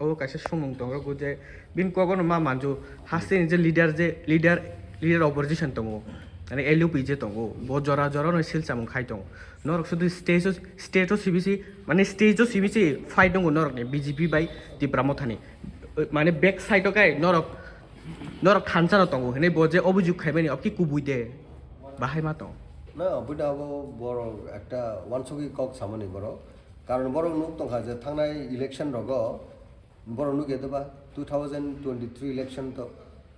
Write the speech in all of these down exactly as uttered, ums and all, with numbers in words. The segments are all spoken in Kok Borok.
Abo kaisa sumung tongo je bini kogono ma manju, hasteni je leader, je leader, leader opposition tongo, mane L U P je tongo, bo jora jora no sil chamung khai tongo. Norok sudu stage o, stage o sibisi, mane stage o sibisi fight tongo norok ni B J P bai Tipra Motha ni. Mane back side o kai norok, norok thansa no tongo hinui bo je obujuk khaimani, oki kubui de bahai ma tong. Na, obuda abo borok ekta wansugwi kok samani borok. Karon borok nuk tongkha je thangnai election rogo borok nuk edoba two thousand twenty-three election to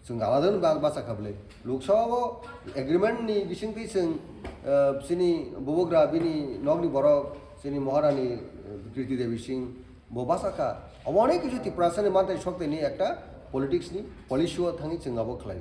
chwng alada no ba-, bacha kha bwle. Lok Sabha o agreement ni bisingtwi chwng, eh, chini bubagra bini nokni borok chini Maharani, eh, Kriti Devi Singh bo bacha kha. Omo onek kichu Tiprasa ni mantai sokte ni ekta politics ni policy o thangwi chwng abo khlai.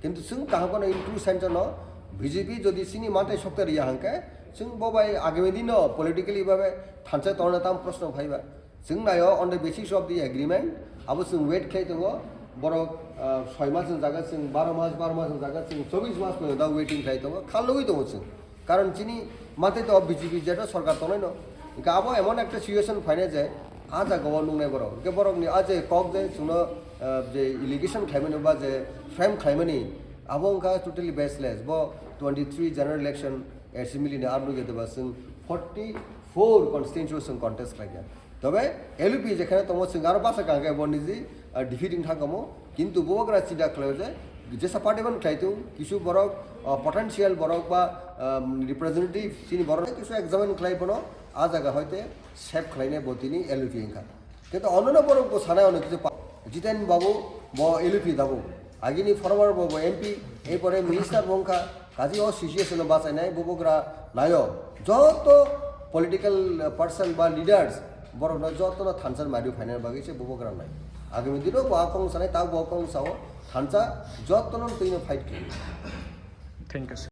Kintu chwng kaham kono in true sense no B J P jodi chini mantai sokte riya hangke chwng bo bai agami dino politically babe thansa tongna tam proshno phaiba. Chwng naio on the basis of the agreement, abo chwng wait khlai tongo, borok, ah, soi mas ni jaga chwng baro mas, baro mas ni jaga chwng chobbish mas pore da waiting khlai tongo, khalugwi tongo chwng. Karon chini mate to B J P jeto sorkar tongnai no. Hingke abo emon ekta situation phainai je, ah jaga o nungnai borok. Hingke borok ni ah je kok je chwngno, ah, je allegation khlaimani ba je frame khlaimani, abo wngkha totally baseless. Bo twenty-three general election assembly ni arno ge deba chwng forty-four constituency o chwng contest khlaikha. Tobe L U P jekhane tongo chwng aro basa kangkhe bo niji, ah, defeating thangkamo, kintu bubagra chida khlaio je jesa party ban khlai tung, kisu borok, ah, potential borok ba, ah, representative chini borok kisu examine khlai bono, ah jaga hoite save khlainai bo tini L U P wngkha. Kintu onono borok bo sanai ono kisu pa-, Jiten Babu bo L U P dabu. Agini former bo, bo M P, erpore minister bo wngkha, kaji o situation no bachainai bubagra naio. Joto political person ba leaders borokno jotono thansa ni maidu phainani bagwi se bubagra nai. Agami dino bo a kong sanai, ta bo kong sao, thansa jotono twino fight khlai. Thank you, sir.